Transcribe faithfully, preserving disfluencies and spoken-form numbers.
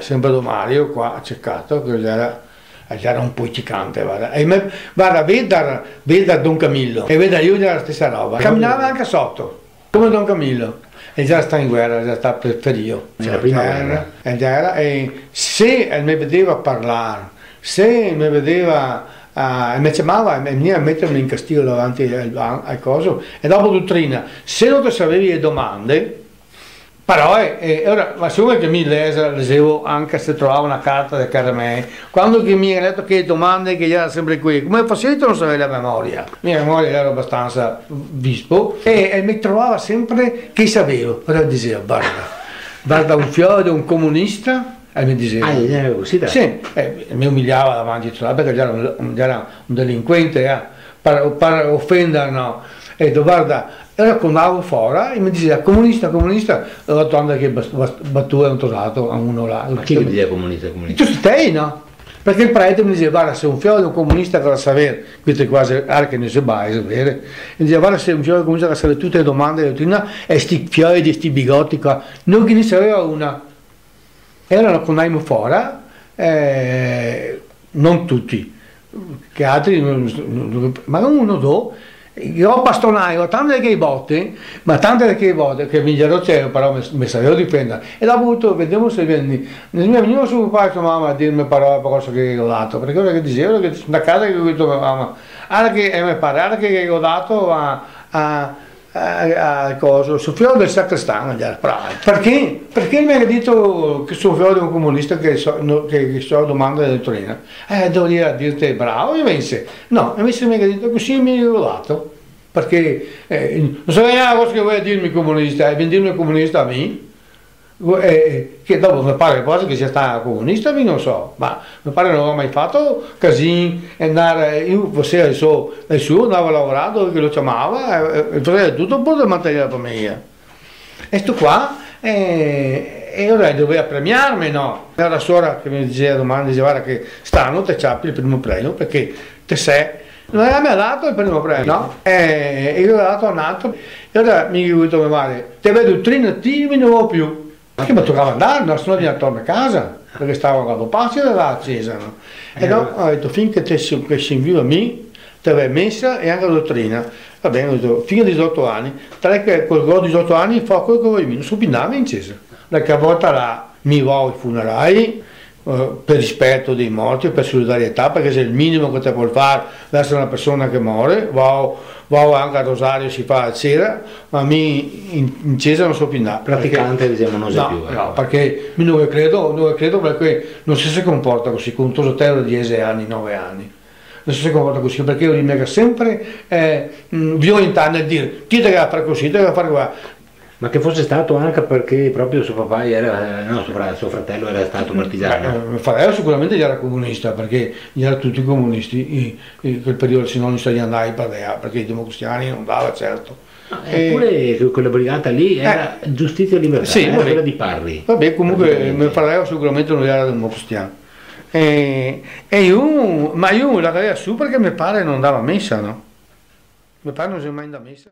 Sempre do Mario qua, cecato, che el gera, el gera un policicante, varda. E me, varda, vedar, vedar Don Camillo e vedar lu gera la stesa roba. Caminava anca soto, come Don Camillo. E el gera stà in guera, el gera stà pe-, ferìo. Nela prima guera. E gera, e se el me vedeva parlar, se el me vedeva, ah, el me ciamava, el me, el me vegneva a meterme in castigo davanti al, al, al coso. E dopo dotrina, se no te savevi le domande, Però, eh, eh, ora, ma sicome che mi lese-, lesevo anca se trovavo na carta de Caramè, quando che mi go leto che domande che gera sempre quele, come fasevo a no saver la memoria? Mi la memoria gera abastansa vispo, e, e me trovava sempre che savevo. Ora diseva: "Varda, varda un fiol de un comunista", e me diseva. Ah, el gera cusì, dai. Sì, eh, me umiliava davanti a tuti, parché gera un, un, gera un delinquente, eh. Par, par ofendar, no? E go dito: "Varda", e ora co ndavo fora, e me diseva: "Comunista, comunista", e go dito: "Ndar che bas-, bas-, batue un tosato a uno là." Ma chi che diseva comunista, comunista? Tuti stei, no? Parché el prete me diseva: "Varda, se un fiol de un comunista che ga da saver", queste qua xe, ara che no se va a saver, e diseva: "Varda, se un fiol de un comunista che ga da saver tute le domande de dotrina, e sti fioi de sti bigoti qua", no, che ne saveva una. E alora co ndavimo fora, eh, no tuti, che altri, no, no, no, ma uno, do, i go bastonai, i go tante de che bote, ma tante de che bote, che mi gero ceo, però me, me savevo difendar. E dopo tuto, vedemo se vien, no me vegniva su papà e so mama a dirme parole par cosa che go dato, parché ora che diseva, che son a casa che go dito a me mama, "Ara che", e me pare, "ara che, che go dato a, a, a, a coso, so fiol del sacrestan", el gera bravo. Parché? Parché el me ga dito che so fiol de un comunista che so, no, che, che so domande de dotrina. Eh, dovaria dirte bravo, invese. No, invese el me ga dito cusì, mi go dato. Parché, eh, no saveva gnanca cosa che voleva dirme comunista, e vien dirme comunista a mi? Eh, eh, che dopo me pare quasi che sia stà comunista, mi no so, ma me pare no ga mai fato casin, e ndar, eh, lu faseva el so, el so, ndava a lavorar dove che lo ciamava, e, e, e faseva tuto par mantegner la fameja. E sto qua, eh, e alora doveva premiarme, no? E la sora che me diseva doman, diseva: "Varda che st'ano te ciapi el primo premio, parché te se", no la me ga dato el primo premio, no? E, e i lo ga dato a un altro. E alora mi go dito a me mare: "Te vedo, dotrina, ti, mi no vo più." Parché me tocava ndar, no, se no vegnea torna a casa, parché stavo a quatro pasi da la cesa, no? E no, go dito: "Fin che te si-, che son vivo mi, te ve mesa e anca dotrina." Va ben, go dito, fin a disdoto ani, tal è che co disdoto ani fao quel che vojo mi, no so pi ndar in cesa. Da che volta là mi vao ai funerai, eh, par rispeto dei morti, par solidarietà, parché xe el minimo che te pol far verso na persona che more, vao, vao anca al rosario, se fa a sera, ma mi in, in cesa no so pi ndar, parché... Praticante, disemo, no xe pi, eh. No, parché mi no ghe credo, no ghe credo, parché no se, se comporta cusì, co un tosatelo de diese ani, nove ani. No se, se comporta cusì, parché mi go sempre, eh, mm, violentà nel dir: "Ti te ga da far cusì, te ga da far qua." Ma che fose stato anca parché proprio so papà gera, eh, no, so fra-, so fratelo gera stato partigiano. Beh, eh, me fradelo sicuramente gera comunista, parché gera tuti comunisti, i, i, quel periodo, se no no i saria ndai par là, parché i democristiani no ndava, certo. No, e pure que-, quela brigata lì gera Giustizia e Libertà, sì, gera quela de Parri. Va ben, comunque, praticamente, me fradelo sicuramente no gera democristian. E, e mi, ma mi la gavea su parché me pare no ndava a mesa, no? Me pare no xe mai ndà a mesa.